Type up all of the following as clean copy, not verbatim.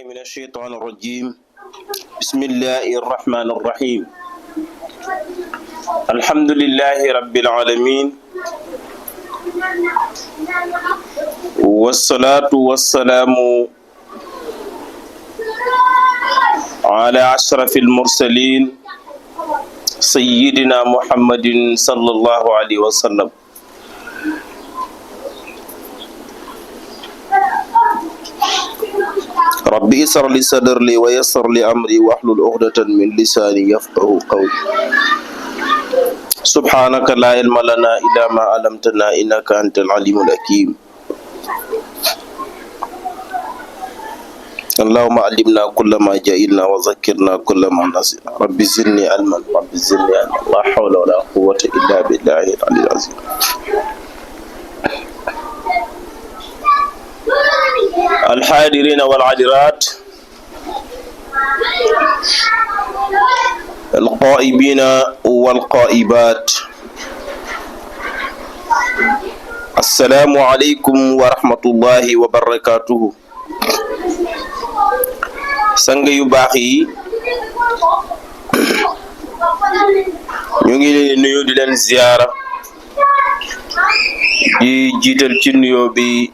من الشيطان الرجيم بسم الله الرحمن الرحيم الحمد لله رب العالمين والصلاة والسلام على أشرف المرسلين سيدنا محمد صلى الله عليه وسلم ربي يسر لي صدري ويسر لي أمري واحلل عقدة من لساني يفقهوا قولي سبحانك لا علم لنا إلا ما علمتنا إنك أنت العليم الحكيم اللهم علمنا كل ما جهلنا وذكرنا كل ما نسينا ربي زدني علما ربي زدني علما لا حول ولا قوة إلا بالله العلي العظيم الحاضرين والحاضرات القائبين والقائبات السلام عليكم ورحمة الله وبركاته sang yu baax yi ñu ngi leen di nuyu di leen ziyaara di jiital ci nuyoo bi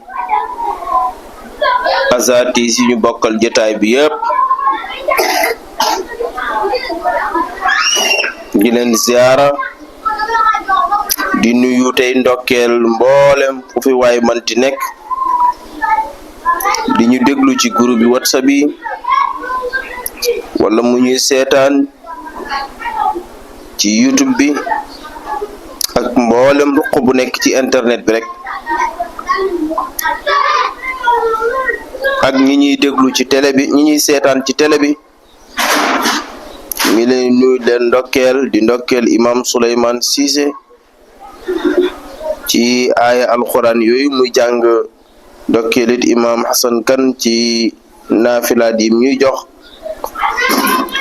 asaati si ñu bokkal jotaay bi yëpp di leen ziyaara di nuyu tey ndokkeel mboolem fu fi waay manti nekk di ñu déglu ci groupe bi WhatsApp yi wala mu ñuy seetaan ci YouTube bi ak mboolem ruq bu nekk ci internet bi rek ak ñi ñuy déglu ci télé bi ñi ñuy seetaan ci télé bi mi leen nuyu leen ndokkeel di ndokkeel imam Souleymane Cissé ci aaya alquran yooyu muy jàng ndokkeelit imam Hassan Kane ci naafilaat yi ñuy jox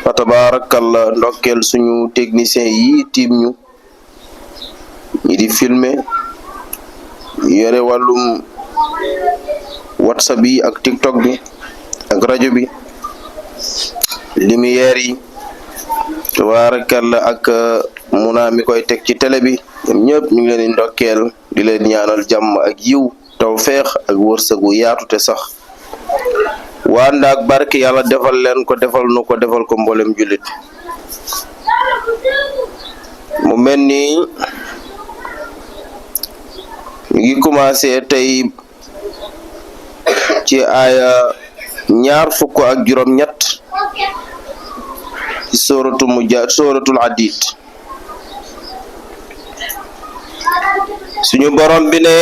fa tabarakallah ndokkeel suñu technicien yi tiim ñu ñi di filmer yore wàllum WhatsApp yi ak TikTok bi ak rajo bi lumière yi tabarakallah ak muna mi koy teg ci télé bi ñoom ñëpp ñu ngi leen di ndokkeel di leen ñaanal jàmm ak yiw tawfeex ak wërsëgu yaatu te sax wanda ak barke yàlla defal leen ko defal nu ko defal ko mboolem jullit mu mel ni ñu ngi commencé tey ci aaya 23 ci suratul Hadid suñu borom bi ne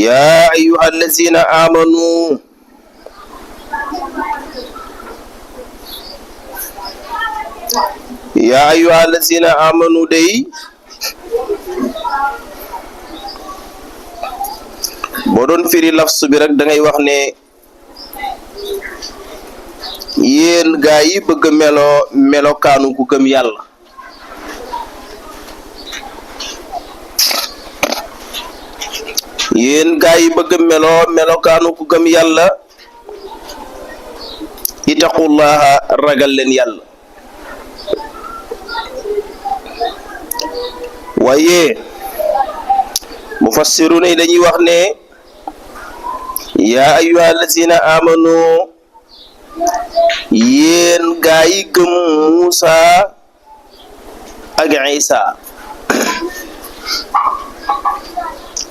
yaa ayyuhal lazina amanu yaa ayyuhal lazina amanu day boo doon firi lafsu bi rek da ngay wax ne yéen gaa yi bëgg melokaanu ku gëm yàlla yéen gaa yi bëgg melokaanu ku gëm yàlla ittaqullaha ragal leen yàlla waaye mufassiruna yi dañuy wax ne yaa ayyuhal lazina amanu yéen gaa yi gëm Muusa ak Isa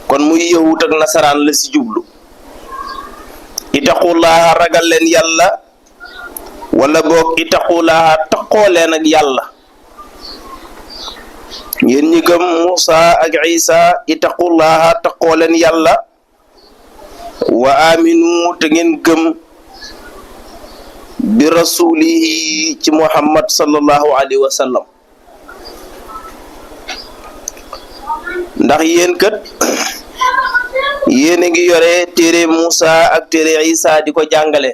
kon muy yahut ak nasaraan la ci jublu ittaqullaha ragal leen yàlla wala boog ittaqullaha taqoo leen ak yàlla yéen ñi gëm Muusa ak Isa ittaqullaha taqoo leen yàlla wa aminu te ngeen gëm bi rasulihi ci Muhammad sallallahu alayhi wa sallam ndax yéen kat yéen a ngi yore téere Muusa ak téere Isa di ko jàngale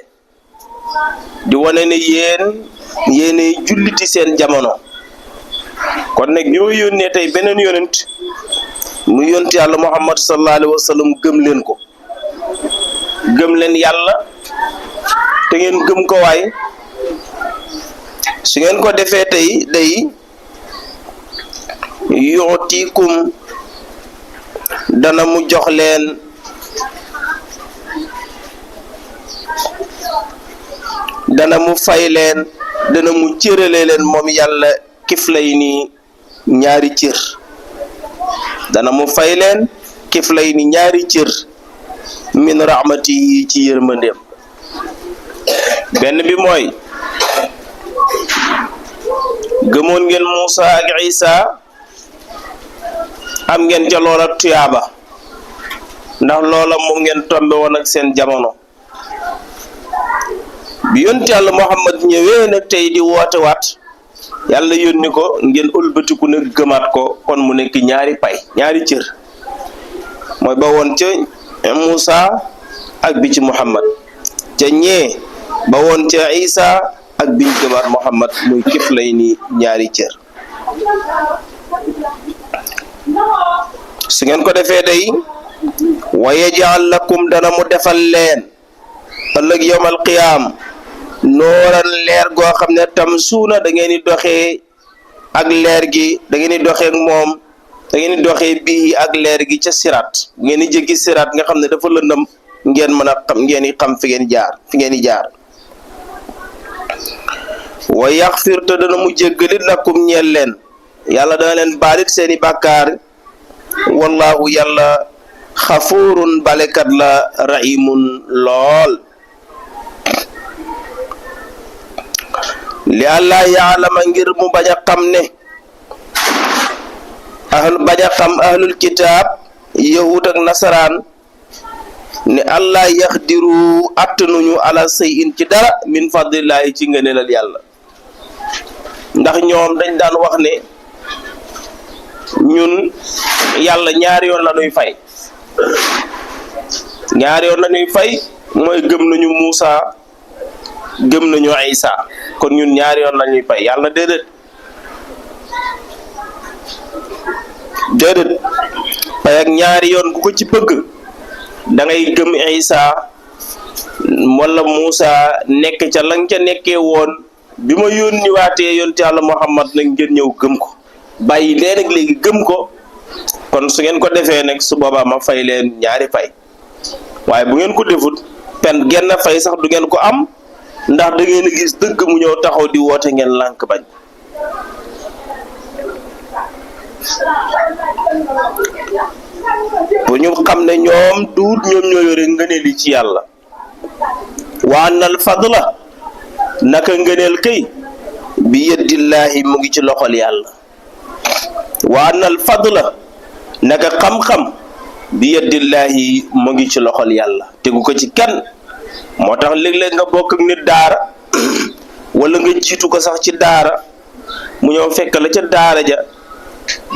di wane ne yéenay julliti seen jamono kon nag ñoo yónnee tey beneen yonent mu yonent yàlla Muhammad sallallahu alayhi wa sallam gëm leen ko gëm leen yàlla ngeen gëm ko waay su ngeen ko defee tey day yu'tikum dana mu jox leen dana mu fay leen dana mu cërale leen moom yàlla kiflay ni ñaari cër dana mu fay leen kiflay ni ñaari cër min rahmatihi ci yërmandeem benn bi mooy gëmoon ngeen Muusa ak Isa am ngeen ca loola tuyaaba ndax loola moom ngeen tombe woon ak seen jamono bi yonent yàlla Muhammad ñëwee nag tey di woote waat yàlla yónni ko ngeen ëlbatiku nag gëmaat ko kon mu nekk ñaari pay ñaari cër mooy ba woon ca Muusa ak bi ci Muhammad ca ñee ba woon ca Isa ak biñ gëmaat Muhammad muy kif lay ni ñaari cër su ngeen ko defee day wa yaj'al lakum dana mu defal leen ëllëg yawmal qiyaam nooran leer goo xam ne tam suuna da ngeen di doxee ak leer gi da ngeen di doxee ak moom da ngeen di doxee bii ak leer gi ca siraat ngeen di jéggi siraat nga xam ne dafa lëndëm ngeen mën a xam ngeen di xam fi ngeen di jaar wa yaxfir te dana mu jéggalit lakum ñeel leen yàlla dana leen baalit seeni bàkkaar wallahu yàlla xafuurun balekat la rahimun lool li Allah yaalama ngir mu bañ a xam ne ahlul kitaab yahud ak nasaraan ne Allah yaxdiru attanuñu ala shay'in ci dara min fadlillahi ci ngëneelal yàlla ndax ñoom dañ daan wax ne ñun yàlla ñaari yoon la ñuy fay mooy gëm nañu Muusa gëm nañu Isa kon ñun ñaari yoon la ñuy fay yàlla déedéet fay ak ñaari yoon ku ko ci bëgg da ngay gëm Isa wala Muusa nekk ca la nga ca nekkee woon bi ma yónni waatee yonent yàlla Muhammad nag ngeen ñëw gëm ko bàyyi leen ak léegi gëm ko kon su ngeen ko defee nag su boobaa ma fay leen ñaari fay waaye bu ngeen ko defut pen genn fay sax du ngeen ko am ndax da ngeen a gis dëgg mu ñëw taxaw di woote ngeen lànk bañ bu ñu xam ne ñoom duut ñoom ñoo yore ngëneel yi ci yàlla wa annal fadla naka ngëneel kay bi yadillahi mu ngi ci loxol yàlla wa annal fadla naka xam-xam bi yadillahi mu ngi ci loxol yàlla tegu ko ci kenn moo tax léeg-léeg nga bokk ak nit daara wala nga jiitu ko sax ci daara mu ñëw fekk la ca daara ja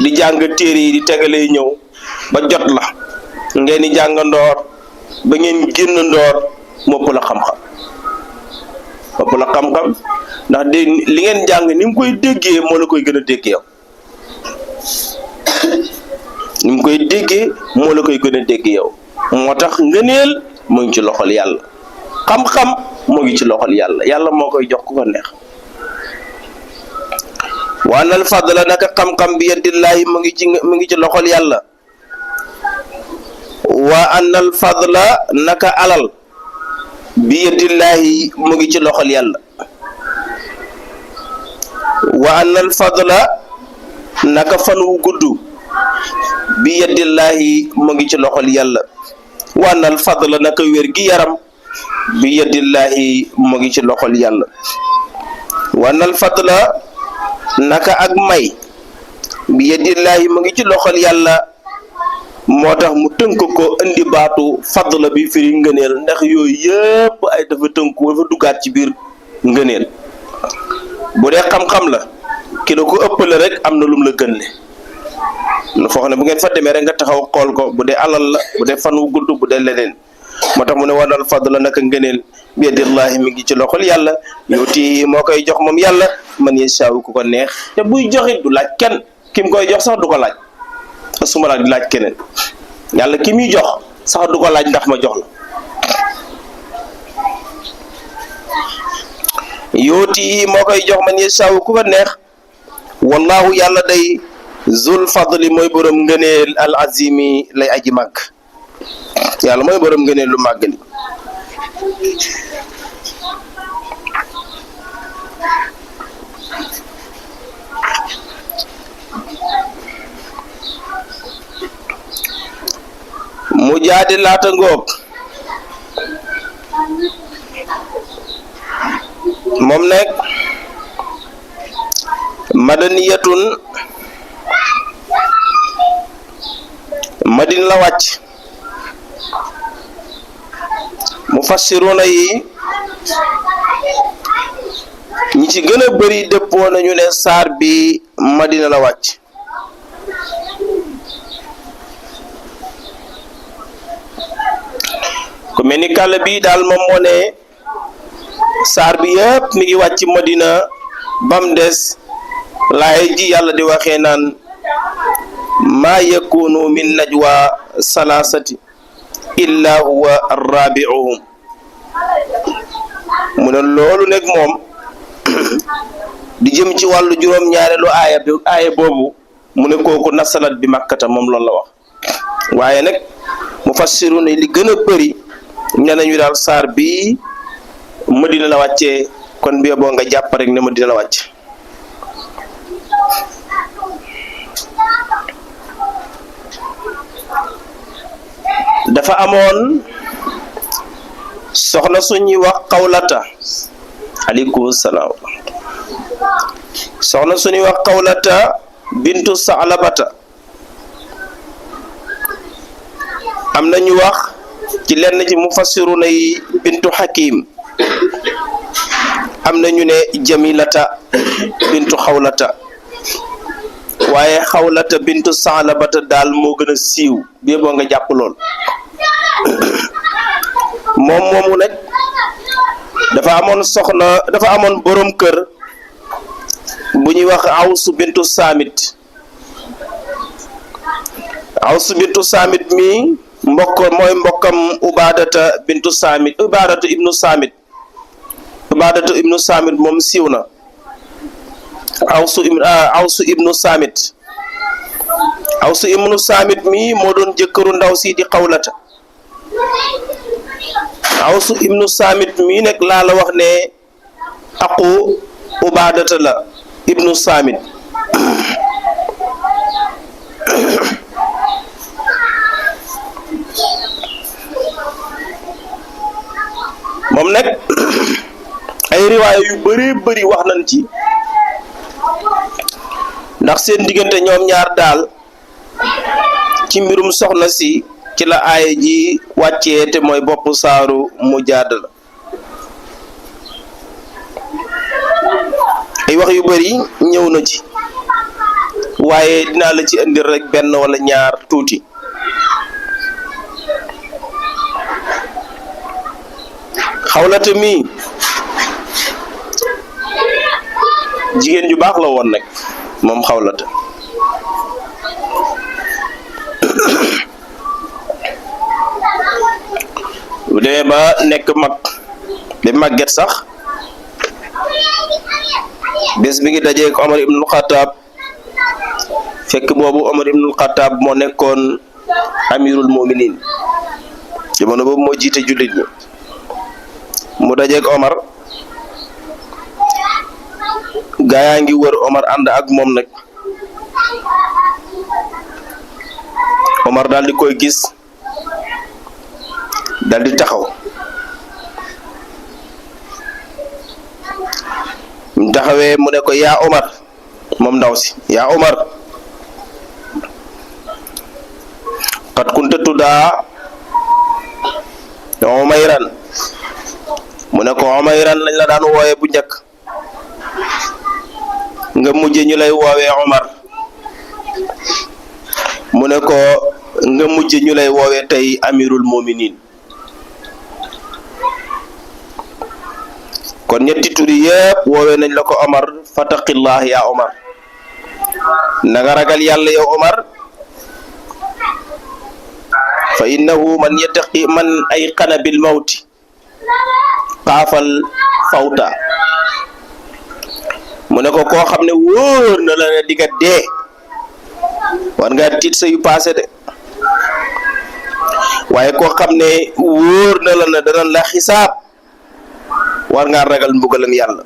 di jàng téere yi di tegalee ñëw ba jot la ngeen di jàng ndoor ba ngeen génn ndoor mopp la xam-xam ndax de li ngeen jàng ni mu koy déggee moo la koy gën a déggee yow ni mu koy déggee moo la koy gën a déggee yow moo tax ngëneel mu ngi ci loxol yàlla xam-xam mu ngi ci loxol yàlla moo koy jox ku ko neex wa anal fadla naka xam-xam bi yadillahi mu ngi ci loxol yàlla wa anal fadla naka alal bi yadillahi mu ngi ci loxol yàlla wa anal fadla naka fan wu gudd bi yadillahi mu ngi ci loxol yàlla wa anal fadla naka wér gi yaram bi yadillahi mu ngi ci loxol yàlla wa anal fadla naka ak may bi yadillahi mu ngi ci loxol yàlla moo tax mu tënk ko indi baatu fadla bi firi ngëneel ndax yooyu yëpp ay dafa tënku dafa duggaat ci biir ngëneel bu dee xam-xam la ki la ko ëppale rek am na lum la gën le nu foo xam ne bu ngeen fa demee rek nga taxaw xool ko bu dee alal la bu dee fan wu gudd bu dee leneen moo tax mu ne wanal fadla naka ngëneel bi yadillahi mi ngi ci loxol yàlla yuti moo koy jox moom yàlla man yashaaw ku ko neex te buy joxit du laaj kenn kim koy jox sax du ko laaj suma la di laaj keneen yàlla ki muy jox sax du ko laaj ndax ma jox la yootihi moo koy jox man yashaaw ku ko neex wallahu yàlla day zul fadli mooy borom ngëneel al azimi lay aji màgg yàlla mooy borom ngëneel lu màgg li mu jaadi laata ngoog moom nag madaniyatun madina la wàcc mufassiruna yi ñi ci gën a bari dëppoo nañu ne saar bi madina la wàcc ku mel ni kàll bi daal moom moo ne saar bi yëpp mi ngi wàcc madina bam des laay ji yàlla di waxee naan maa yakunu min najwa salaasati illa huwa rabi'uhum mu ne loolu nekk moom di jëm ci wàllu juróom-ñaareelu aaya boobu mu ne kooku nasalat bi makkata moom loolu la wax waaye nag mufassiruna li gën a bëri ne nañu daal saar bi madina la wàccee kon bi boo nga jàpp rek ne madina la wàcc dafa amoon soxna suñuy wax xawlata aleykum salaam soxna suñuy wax xawlata bintu saalabata am na ñu wax ci lenn ci mufassiruna yi bintu hakim am na ñu ne jamilata bintu xawlata waaye xawlata bintu saalabata daal moo gën a siiw bi boo nga jàpp lool moom moomu nag dafa amoon borom kër bu ñuy wax awsu bintu saamit mi mbokkam ubadata ibnu saamit moom siiw na awsu ibnu saamit mi moo doon jëkkëru ndaw si di xawlata awsu ibnu saamit mi nag laa la wax ne aqu ubadata la ibnu saamit moom nag ay riwaaya yu bari wax nañ ci ndax seen diggante ñoom ñaar daal ci mbirum soxna si ci la aaya ji wàccee te mooy bopp saaru mujaadala ay wax yu bari ñëw na ci waaye dinaa la ci indil rek benn wala ñaar tuuti xawlata mi jigéen ju baax la woon nag moom xawlata bu demee ba nekk mag ba màgget sax bés bi ngi dajeek Omar ibnul Xattaab fekk boobu Omar ibnul Xattaab moo nekkoon amirul muminin jamono boobu moo jiite jullit ñi mu dajeek Omar gaa yaa ngi wër Omar ànd ak moom nag Omar daal di koy gis daal di taxaw mu taxawee mu ne ko yaa Omar moom ndaw si yaa Omar qad kunta tuddaa Umayran mu ne ko Umayran lañ la daan wooye bu njëkk nga mujje ñu lay woowee Omar mu ne ko nga mujje ñu lay woowee tey amirul muminin kon ñetti turi yépp woowee nañ la ko Omar fataqillah ya Omar na nga ragal yàlla yow Omar fa innahu man yattaqi man ayqana bil mawti xaafal fawta mu ne ko koo xam ne wóor na la ne di nga dee war ngaa tiit sa yu passé de waaye koo xam ne wóor na la ne danañ la xisaab war ngaa ragal mbugalam yàlla